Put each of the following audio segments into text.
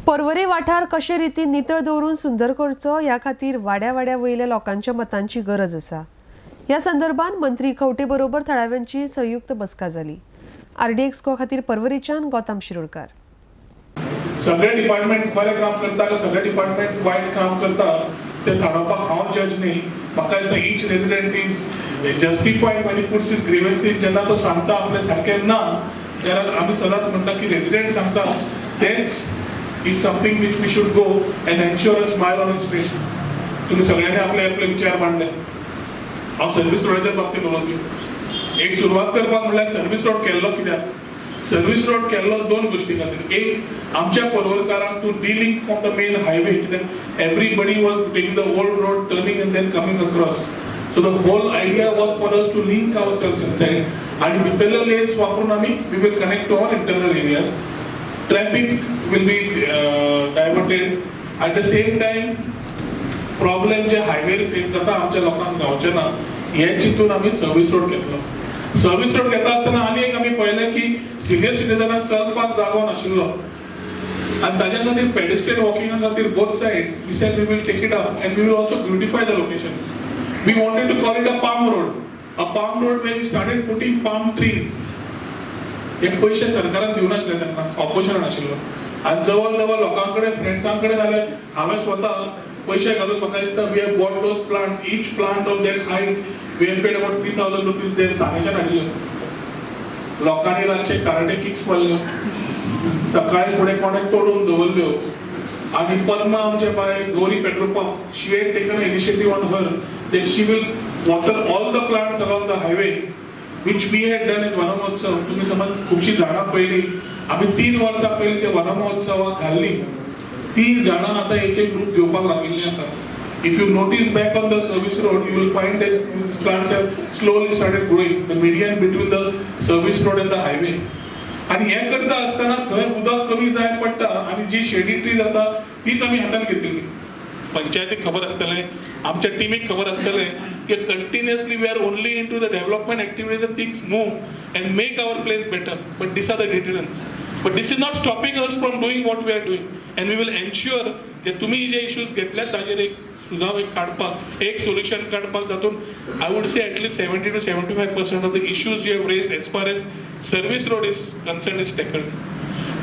पर्वरी वाठार कशे रितीन नितळ दवरून सुंदर करचो ह्या खातीर वाड्या वाड्या वयल्या लोकांच्या मतांची गरज आसा. ह्या संदर्भात मंत्री खंवटे बरोबर थळाव्यांची संयुक्त बसका जाली. आरडीएक्स को खातीर पर्वरीच्यान गौतम शिरोडकर. सगळे डिपार्टमेंट बरें काम करता का सगळे डिपार्टमेंट वायट काम करता ते थारावपाक हांव जज न्ही. म्हाका दिसता each resident is justified when he puts his grievances. जेन्ना तो सांगता आपले सारकें ना जाल्यार आमी सदांच म्हणटा की रेजिडेंट सांगता तेच is something which we should go and ensure a smile on his face. तुम्ही सगळ्यांनी आपले आपले विचार मांडले. हांव सर्वीस रोडाच्या बाबतीत उलयता. एक सुरवात करपाक म्हणल्यार सर्वीस रोड केल्लो कित्याक? सर्वीस रोड केल्लो दोन गोष्टी खातीर. एक, आमच्या पर्वरकारांक to delink from the main highway, कित्याक everybody was taking the old road, turning and then coming across. So the whole idea was for us to link ourselves inside आणि भितरले लेन्स वापरून आमी we will connect to our internal areas. Traffic will be diverted. At the same time problem J हायवेर face जाता आमच्या लोकांक जावचे ना हे चिंतून आमी सर्वीस रोड घेतलो. सर्वीस रोड घेता आसतना आनी एक आमी पळयलें की सिनियर सिटीजनाक चलपाक जागो नाशिल्लो आनी ताज्या खातीर पेडेस्ट्रियन वॉकिंगा खातीर both sides we said we will take it up and we will also beautify the location. We wanted to call it a palm road. A palm road where we started putting palm trees. हे पयशे सरकारान दिवं नाशिल्ले तांकां, ऑपोजिशनान आशिल्लो आनी जवळ जवळ लोकां कडेन फ्रेंड्सां कडेन जाल्यार हांवें स्वता पयशे घालून म्हाका दिसता we have bought those plants. Each plant of that height we have paid about 3,000 rupees. Then सांगेच्यान हाडिल्ल्यो. लोकांनी रातचे कराटे किक्स मारल्यो, सकाळी फुडें कोणें तोडून दवरल्यो. आनी पद्मा आमचे बाय Gauri petrol pump, she had taken initiative on her that she will water all the plants along the highway, which we had done in Vanamahotsav. तुम्ही समज खुबशी झाडां पळयली, आमी 3 वर्सां पयलीं ते वनमहोत्सवाक घाल्ली ती झाडां आतां एक एक रूप घेवपाक लागिल्ली आसा. If you notice back on the service road, you will find that these plants have slowly started growing, the median between the service road and the highway. आनी हें करता आसतना थंय उदक कमी जाय पडटा आनी जी शेडी ट्रीज आसा तीच आमी हातान घेतिल्ली. पंचायतीक खबर आसतलें, आमच्या टिमीक खबर आसतलें की continuously we are only into the development activities and things move and make our place better. But these are the deterrents. But this is not stopping us from doing what we are doing and we will ensure की तुमी जे issues घेतल्यात ताजेर एक सुझाव एक काडपाक, एक solution काडपाक, जातून I would say at least 70 to 75% of the issues you have raised as far as service road is concern is tackled.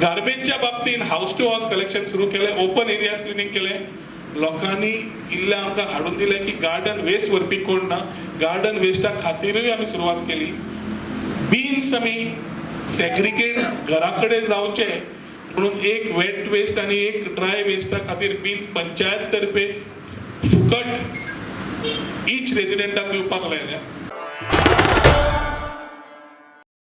गार्बेजच्या बाबतीन house to house collection सुरू केलें, ओपन एरियाज क्लिनींग केलें. लोकांनी इल्लें आमकां हाडून दिलें की गार्डन वेस्ट व्हरपी कोण ना, गार्डन वेस्टा खातीरूय आमी सुरवात केली. बीन्स आमी सेग्रिगेट घरा कडेन जावचे म्हणून एक वेट वेस्ट आनी एक ड्राय वेस्टा खातीर बीन्स पंचायत तर्फे फुकट ईच रेजिडेंटाक दिवपाक लायल्या.